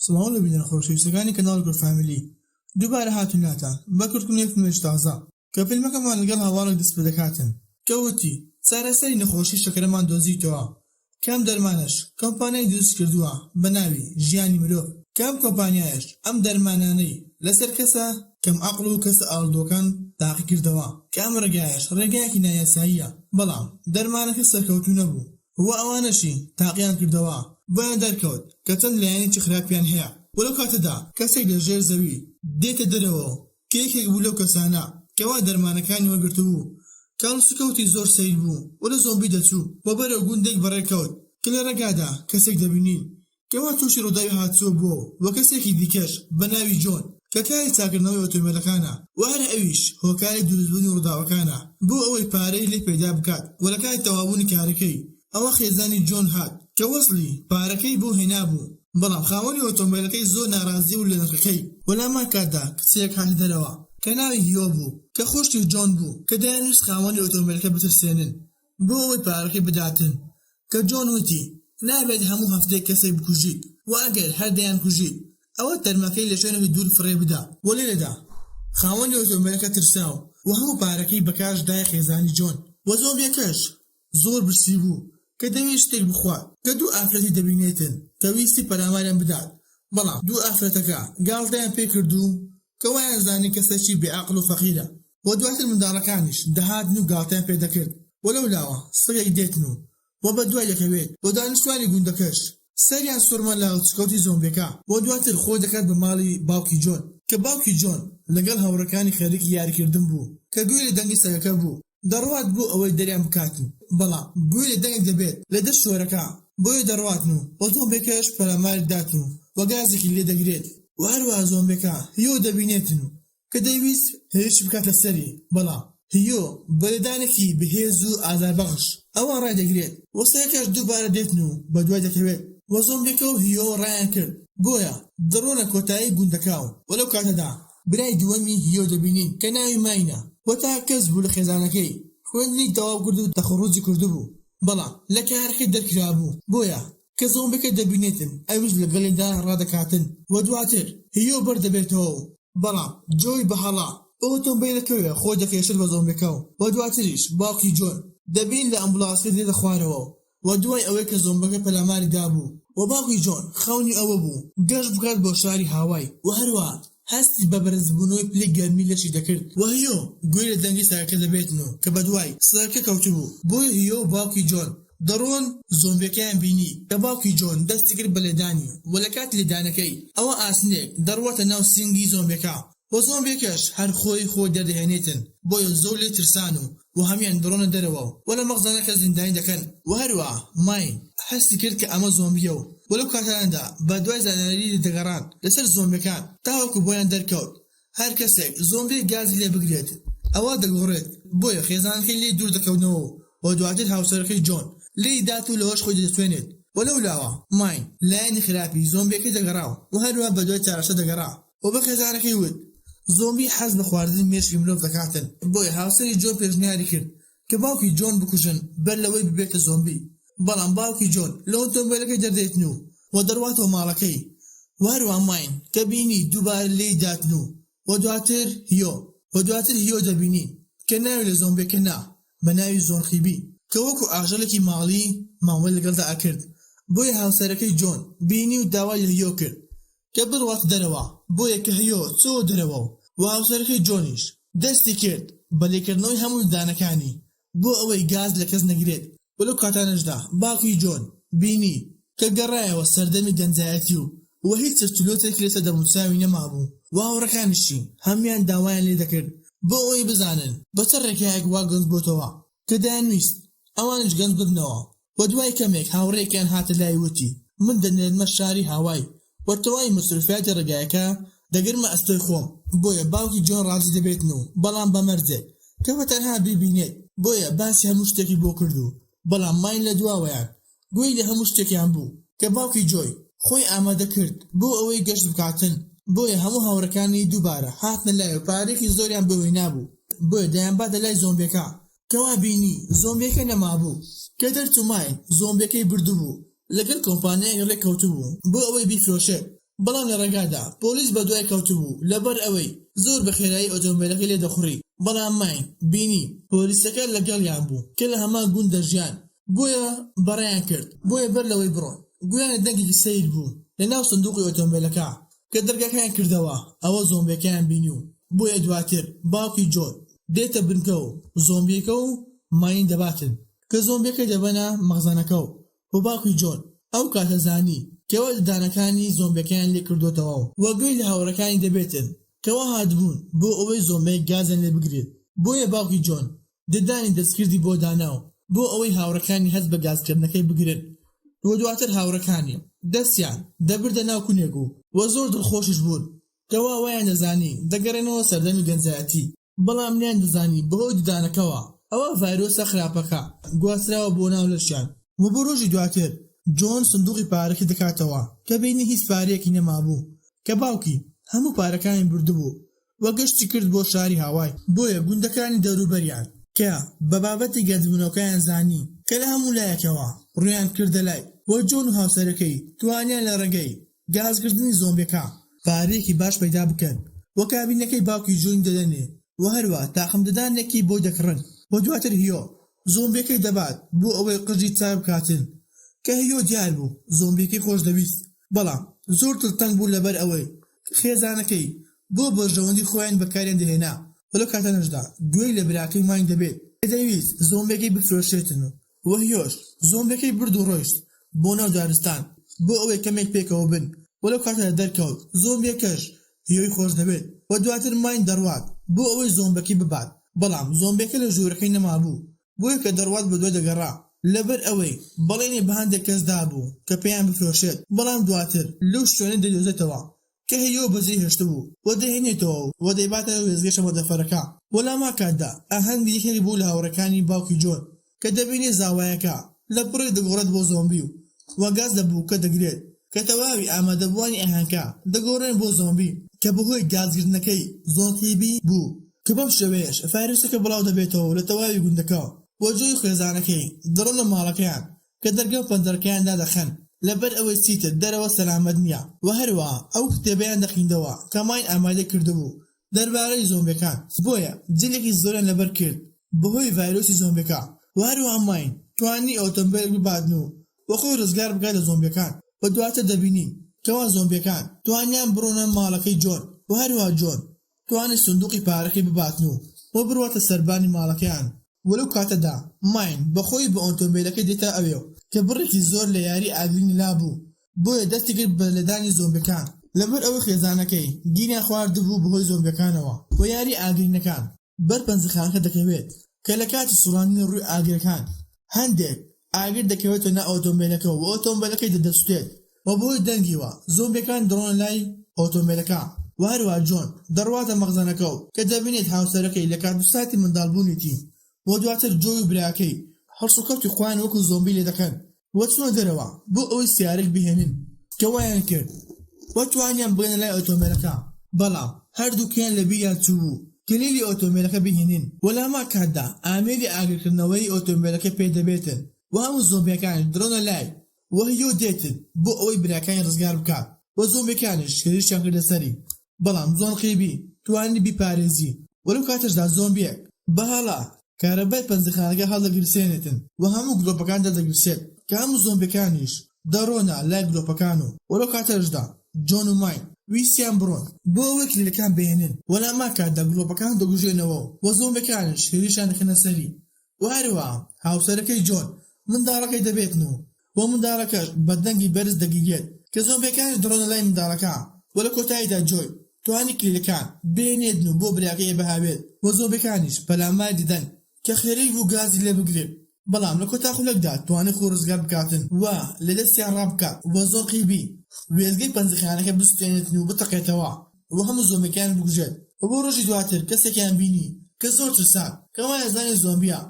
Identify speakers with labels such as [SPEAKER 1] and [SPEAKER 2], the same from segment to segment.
[SPEAKER 1] سڵاو لە بینەرە خۆشەویستەکانی کەناڵی کورد فامیلی، دووبارە هاتوویناتان بە کورتکردنەوەی فیلمێکی تازە کە فیلمەکەمان لەگەڵ هەواڵێک دەست پێدەکاتن کە وتی چارەسەری نەخۆشی شەکرەمان دۆزیتەوە کە ئەم دەرمانەش کۆمپانیای دروستی کردووە بە ناوی ژیانی مرۆڤ کە ئەم کۆمپانیایەش ئەم دەرمانانەی لەسەر کەسە کەم عەقڵ و کەسە ئاڵودووەکان تاقیکردەوە کە ئەم ڕێگایەش ڕێگایەکی نایاساییە بەڵام دەرمانەکە سەرکەوتوو نەبوو وە ئەوانەشی تاقیان کردەوە بۆیان دەرکەوت کە چەند لایەنێکی خراپیان هەیە وە لەو کاتەدا کەسێک لە ژێر زەوی دێتە دەرەوە کە یەکێک بوو لەو کەسانە کەوا دەرمانەکانی وەرگرتبوو کە هەڵسوکەوتی زۆر سەیر بوو و لە زۆمبی دەچوو وە بەرەو گوندێک بەڕێکەوت کە لە ڕێگادا کەسێک دەبینین کەوا تووشی ڕووداوی هاتچۆ بووە و کەسێکی دیکەش بە ناوی جۆن کە کاری چاککردنەوەی ئۆتۆمبێلەکانە و هەر ئەویش هۆکاری دروستبوونی ڕووداوەکانە بۆ ئەوەی پارەی لێ پەیدا بکات و لە کاتی تەواوبوونی کارەکەی ئەوە خێزانی جۆن هات کە وەسڵی پارەکەی بۆ هێنابوو بەڵام خاوەنی ئۆتۆمبێلەکەی زۆر ناڕازی بوو لە نرخەکەی و لەهەمان کاتدا کچێک هاتە دەرەوە کە ناوی هیۆ بوو کە خوشکی جۆن بوو کە دەیانویست خاوەنی ئۆتۆمبێلەکە بترسێنن بۆ ئەوەی پارەکەی بداتن کە جۆن وتی نابێت هەموو هەفتەیەک کەسێک بکوژیت و ئەگەر هەر دەیانکوژیت ئەوە تەرمەکەی لە شوێنێکی دوور فڕێ بدە. وە لێرەدا خاوەنی ئۆتۆمبێلەکە ترسا و هەموو پارەکەی بە کاش دایە خێزانی جۆن وە زۆمبیەکەش زۆر برسی بوو کە دەویست شتێک بخوات کە دوو ئافرەتی دەبینێتن کە ویستی پەلاماریان بدات بەڵام دوو ئافرەتەکە گاڵتەیان پێ کرد و کە وایان زانی کەسێکی بێ ئەقڵ و فەقیرە وە دواتر منداڵەکانیش دەهاتن و گاڵتەیان پێ دەکرد وە لەولاوە سەگێک دێتن و وە بەدوای دەکەوێت وە دانیشتوانی گوندەکەش سەریان سوڕما لە هەڵسوکەوتی زۆمبیەکە وە دواتر خۆی دەکات بە ماڵی باوکی جۆن کە باوکی جۆن لەگەڵ هاوڕێکانی خەریکی یاریکردن بوو کە گوێی لە دەنگی سەگەکە بوو دەڕوات بۆ ئەوەی دەریان بکاتن بەڵام گوێی لە دەنگێک دەبێت لە دەست شۆرەکە بۆیە دەڕواتن و وە زۆمبیەکەش پەلاماری داتن و وە گازێکی لێ دەگرێت وە هەروەها زۆمبیەکە هیۆ دەبینێتن و کە دەیویست هێرش بکاتە سەری، بەڵام هیۆ بە لێدانێکی بەهێز و ئازاربەخش ئەوان ڕایدەگرێت و سەگەکەش دووبارە دێتن و بەدوای دەکەوێت و زۆمبیەکە و هیۆ ڕایان کرد بۆیە دەڕۆنە کۆتایی گوندەکە و لەو کاتەدا برای دووەمی هیۆ دەبینین کە ناوی ماینە و تاکە کەس بوو لە خێزانەکەی خوێندنی تەواو کرد و تەخەڕوجی کردبوو بەڵام لە کارەکەی دەرکرابوو بۆیە کە زۆمبیەکە دەبینێتن ئەویش لەگەڵیدا ڕادەکاتن و دواتر هیۆ بەردەبێتەوە و بەڵام جۆی بە هەڵە ئۆتۆمبیلەکەوێ خۆی دەکێشێت بە زۆمبیەکەو و دواتریش باوکی جۆن دەبینین لە ئەمبولانسەکە دێتە خوارەوە و دوای ئەوەی کە زۆمبەکە پەلاماری دابوو و باوکی جۆن خەونی ئەوە بوو گەشت بکات بۆ شاری هاوای و هەروەها هەستی بە بەرزبوونەوەی پلەی گەرمی لەشی دەکرد و هیۆ گوێی لە دەنگی سەگەکە دەبێتن و کە بەدوای سەگەکە کەوتبوو بۆیە هیۆ و باوکی جۆن دەڕۆن زۆمبیەکەیان بینی کە باوکی جۆن دەستی کرد بە لێدانی و لە کاتی لێدانەکەی ئەوە ئاسنێک دەڕواتە ناو سینگی زۆمبیەکە و زۆمبیەکەش هەر خۆی خۆی دەردەهێنێتن بۆیە زۆر لێی ترسان و و هەموان دەڕۆنە دەرەوە و لە مەخزەنەکە زیندانی دەکەن و هەروەها ماین هەستی کرد کە ئەمە زۆمبیە و و لەو کاتانەدا بە دوای زانیاری دەگەڕان لەسەر زۆمبیەکان تاوەکو بۆیان دەرکەوت هەر کەسێک زۆمبیەک گازی لێ بگرێت ئەوا دەگۆڕێت، بۆیە خێزانەکەی لێی دوور دەکەونەوە و دواتر هاوسەرەکەی جۆن لێی دات و لەوەش خۆی دەتوێنێت و لەولاوە ماین لایەنی خراپی زۆمبیەکەی دەگەڕا و هەروا بەدوای چارەسەر دەگەڕا و بە خێزانەکەی وت زۆمبی حەز بە خواردنی مێشکی مرۆڤ دەکاتن، بۆیە هاوسەری جۆن پێشنیاری کرد کە باوکی جۆن بکوژن بەر لەوەی ببێتە زۆمبی، بەڵام باوکی جۆن لە ئۆتۆمبێلەکەی دەردێتن و و دەڕواتەوە ماڵەکەی و هەروا ماین کە بینی دووبارە لێی داتن و و دواتر هیۆ و دواتر هیۆ دەبینین کە ناوی لە زۆمبیەکە نا بە ناوی زۆنخیبی کە وەکو ئاژەڵێکی ماڵی مامەڵەی لەگەڵدا ئەکرد بۆیە هاوسەرەکەی جۆن بینی و داوای لە هیۆ کرد کە بڕواتە دەرەوە، بۆیە کە هیۆ چۆوە دەرەوە و هاوسەرەکەی جۆنیش دەستی کرد بە لێکردنەوەی هەموو ددانەکانی بۆ ئەوەی گاز لە کەس نەگرێت و لەو کاتانەشدا باوکی جۆن بینی کە گەڕایەوە سەردەمی گەنجایەتی و و هیچ چرچولۆچێکی لەسەر دەموچاوی نەمابوو و هاوڕێکانیشی هەموویان داوایان لێ دەکرد بۆ ئەوەی بزانن بە چ ڕێگایەک وا گەنج بۆتەوە کە دەیانویست ئەوانیش گەنج ببنەوە و دوای کەمێک هاوڕێیەکیان هاتە لای وتی من دەنێرمە شاری هاوای و تەواوی مەسروفیاتی ڕێگایەکە دەگرمە ئەستۆی خۆم، بۆیە باوکی جۆن ڕازی دەبێتن و بەڵام بە مەرجێک کە بە تەنها بیبینێت، بۆیە باسی هەموو شتێکی بۆ کرد و بەڵام ماین لە دواوەیان گوێی لە هەموو شتێکیان بوو کە باوکی جۆی خۆی ئامادە کرد بۆ ئەوەی گەشت بکاتن، بۆیە هەموو هاوڕێکانی دووبارە هاتنە لای و پارەیەکی زۆریان بۆ هێنابوو بۆیە دەیانباتە لای زۆمبیەکە کەوا بینی زۆمبیەکە نەمابوو کە دەرچوو ماین زۆمبیەکەی بردبوو لەگەل کۆمپانیایەک ڕێک کەوتبوو بۆ ئەوەی بیفرۆشێت. بەڵام لە ڕێگادا پۆلیس بەدوای کەوتبوو لەبەر ئەوەی زۆر بە خێرایی ئۆتۆمبێلەکەی لێ دەخوڕی، بەڵام ماین بینی پۆلیسەکە لەگەڵیان بوو کە لە هەمان گوند دەژیان بۆیە بەڕێیان کرد، بۆیە بەر لەوەی بڕۆن گوێیان لە دەنگێکی سەیر بوو لە ناو سندوقی ئۆتۆمبێلەکە، کە دەرگاکەیان کردەوە ئەوە زۆمبیەکەیان بینی و بۆیە دواتر باوکی جۆن دێتە بنکە و زۆمبیەکە و ماین دەباتن کە زۆمبیەکە دەبەنە مەخزەنەکە و باوکی جۆن ئەو کاتە زانی کەوا ددانەکانی زۆمبیەکەیان لێ کردۆتەوە و گوێی لە هاوڕێکانی دەبێتن کەوا هاتبوون بۆ ئەوەی زۆمبیەک گازیان لێ بگرێت بۆیە باوکی جۆن ددانی دەستکردی بۆ دانا و بۆ ئەوەی هاوڕێکانی هەست بە گازکردنەکەی بگرن و دواتر هاوڕێکانی دەستیان دەبردە ناو کونێک و وە زۆر دڵخۆشیش بوون کەوا وایان دەزانی دەگەڕێنەوە سەردەمی گەنجایەتی، بەڵام نەیان دەزانی بەهۆی ددانەکەوە ئەوا ڤایرۆسە خراپەکە گواستراوە بۆ ناو لەشیان. و بۆ ڕۆژی دواتر جۆن سندوقی پارەکەی دەکاتەوە کە بینی هیچ پارەیەکی نەمابوو کە باوکی هەموو پارەکانی بردبوو و گەشتی کرد بۆ شاری هاوای، بۆیە گوندەکانی دەوروبەریان کە بە بابەتی گەنجبوونەوەکەیان زانی کە لە هەموو لایەکەوە ڕوویان کردە لای و جۆن و هاوسەرەکەی توانیان لە ڕێگەی گازکردنی زۆمبیەکە پارەیەکی باش پەیدا بکەن و کابینەکەی باوکی جۆنی دەدەنێ و هەروا تاقم ددانێکی بۆی دەکڕن و دواتر هیۆ زۆمبیەکەی دەبات بۆ ئەوەی قژی چاک بکاتن کە هیۆ دیار بوو زۆمبیەکەی خۆش دەویست بەڵام زۆر دڵتەنگ بوو لەبەر ئەوەی خێزانەکەی بۆ بەرژەوەندی خۆیان بەکاریان دەهێنا و لەو کاتانەشدا گوێی لە براکەی ماین دەبێت کە دەیویست زۆمبیەکەی بفرۆشێتن و هیۆش زۆمبیەکەی برد و ڕۆیشت بۆ ناو دارستان بۆ ئەوەی کەمێک پێکەوە بن و لەو کاتەدا دەرکەوت زۆمبیەکەش هیۆی خۆش دەوێت و دواتر ماین دەڕوات بۆ ئەوەی زۆمبەکەی ببات بەڵام زۆمبیەکە لە ژوورەکەی نەمابوو بۆیە کە دەڕوات بەدوای دەگەڕا لەبەر ئەوەی بەڵێنی بە هەندێک کەس دابوو کە پێیان بفرۆشێت بەڵام دواتر لەو شوێنە دەیدۆزێتەوە کە هیۆ بەجێی هێشتبوو و دەیهێنێتەوە و دەیباتە وێستگەی شەمەندەفەرەکە و لەهەمان کاتدا ئاهەنگی یەکێک بوو لە هاوڕێکانی باوکی جۆن کە دەبینێ زاوایەکە لە پڕێک دەگۆڕێت بۆ زۆمبی و گاز لە بووکە دەگرێت کە تەواوی ئامادەبووانی ئاهەنگکە دەگۆڕێن بۆ زۆمبی کە بەهۆی گازگرتنەکەی زۆنقیبی بوو کە بەم شێوەیەش ڤایرۆسەکە بڵاودەبێتەوە لە تەواوی گوندەکە و جۆی و خێزانەکەی دەڕۆنە ماڵەکەیان کە دەرگا و پەنجەرەکەیان دادەخەن لەبەر ئەوەی چیتر دەرەوە سەلامەت نییە و هەروەها ئەو کتێبەیان دەخیندەوە کە ماین ئامادەی کردبوو دەربارەی زۆمبیەکان بۆیە جلێکی زۆریان لەبەر کرد بەهۆی ڤایرۆسی زۆمبیەکە و هەروەها ماین توانی ئۆتۆمبێلێک بباتن و و خۆی ڕزگار بکات لە زۆمبیەکان و دواتر دەبینین کەوا زۆمبیەکان توانیان بڕۆنە ماڵەکەی جۆن و هەروەها جۆن توانی سندوقی پارەکەی بباتن و و بڕواتە سەربانی ماڵەکەیان و لەو کاتەدا ماین بە خۆی بە ئۆتۆمبێلەکەی دێتە ئەوێ و کە بڕێکی زۆر لە یاری ئاگرینی لابوو بۆیە دەستی کرد بە لێدانی زۆمبیەکان لەبەر ئەوەی خێزانەکەی گیریان خواردبوو بەهۆی زۆمبیەکانەوە و یاری ئاگرینەکان بەر پەنجەخانەکە دەکەوێت کە لە کاتی سوڕاندنی ڕووی ئاگرەکان هەندێک ئاگر دەکەوێتە ناو ئۆتۆمبێلەکە و ئۆتۆمبێلەکەی دەسوتێت و بەهۆی دەنگیوە زۆمبیەکان دەڕۆنە لای ئۆتۆمبێلەکە و هەروەها جۆن دەڕواتە مەخزەنەکە و کە دەبینێت هاوسەرەکەی لە کات و ساتی منداڵبوونیتی و دواتر جۆی و براکەی هەڵسوکەوتی خۆیان وەکو زۆمبی لێدەکەن و چونە دەرەوە بۆ ئەوەی سیارەک بهێنن کە وایان کرد و توانیان بگەنە لای ئۆتۆمبێلەکە بەڵام هەردووکیان لەبیریان چووبوو کلیلی ئۆتۆمبێلەکە بهێنن و لەهەمان کاتدا ئامێری ئاگرکردنەوەی ئۆتۆمبێلەکە پێ دەبێتن و هەموو زۆمبیەکانیش دەڕۆنە لای و هیۆ دێتن بۆ ئەوەی براکانی ڕزگار بکات و زۆمبیەکانیش هێرشیان کردە سەری بەڵام زۆنقیبی توانی بیپارێزی و لەو کاتەشدا زۆمبیەک بە هەڵە کارەبای پەنجەخانەکە هەڵدەگیرسێنێتن و هەموو گلۆپەکان دەردەگیرسێت کە هەموو زۆمبیەکانیش دەڕۆنە لای گلۆپەکان و و لەو کاتەشدا جۆن و ماین ویستیان بڕۆن بۆ ئەوەی کلیلەکان بهێنن و لە هەمان کاتدا گلۆپەکان دەگوژێنەوە و زۆمبیەکانیش هێرشیان دەکەنە سەری و هەروەها هاوسەرەکەی جۆن منداڵەکەی دەبێتن و و منداڵەکەش بە دەنگی بەرز دەگریێت کە زۆمبیەکانیش دەڕۆنە لای منداڵەکە و لە کۆتاییدا جۆی توانی کلیلەکان بهێنێتن و بۆ براکەی بهاوێت و زۆمبیەکانیش پەلاماری دەدەن کە خەریک بوو گازی لێ بگرێت بەڵام لە کۆتا خولەکدا توانی خۆی ڕزگار بکاتن و لە دەستیان ڕابکات و زۆنقیبی وێستگەی پەنجەخانەکە بسوتێنێتن و بتەقێتەوە و هەموو زۆمبیەکان بکوژێت و بۆ ڕۆژی دواتر کەسێکیان بینی کە زۆر ترسان کە وایانزانی زۆمبیە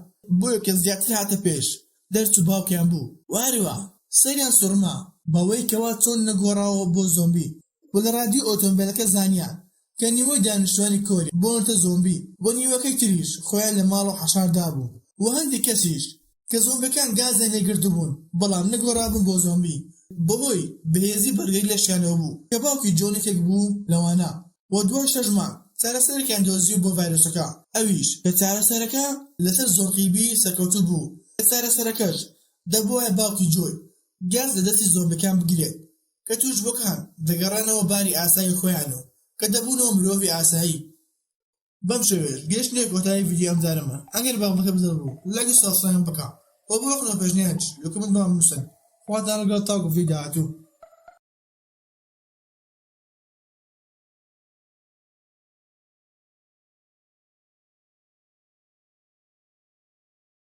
[SPEAKER 1] بۆیە کە زیاتر هاتە پێش دەرچوو باوکیان بوو و هەروا سەریان سوڕما بەوەی کەوا چۆن نەگۆڕاوە بۆ زۆمبی و لە ڕادیۆ ئۆتۆمبێلەکە زانیان کە نیوەی دانیشتوانی کۆریا بوونەتە زۆمبی و نیوەکەی تریش خۆیان لە ماڵەوە حەشار دابوو و هەندێک کەسیش کە زۆمبیەکان گازیان لێگرتبوون بەڵام نەگۆڕابوون بۆ زۆمبی. بەهۆی بەهێزی بەرگری لەشیانەوە بوو کە باوکی جۆن یەکێک بوو لەوانە و دوای شەش مانگ چارەسەرێکیان دۆزیوە بۆ ڤایرۆسەکە ئەویش کە چارەسەرەکە لەسەر زۆمبی سەرکەوتوو بوو کە چارەسەرەکەش دەبوایە باوکی جۆی گاز لە دەستی زۆمبیەکان بگرێت کە تووشبووەکان دەگەڕانەوە باری ئاسایی خۆیان و کە دەبوونەوە مرۆڤی ئاسایی. بەم شێوەیەش گەیشتینە کۆتایی ڤیدیۆی ئەمجارەمان ئەگەر بابەتەکە بەدڵ بوو لایک و subscribe م بکە وە بۆ ڕەخنە و پێشنیاریش لە comment بۆمان بنوسن خواتان لەگەڵ تاوەکو ڤیدیۆی داهاتوو.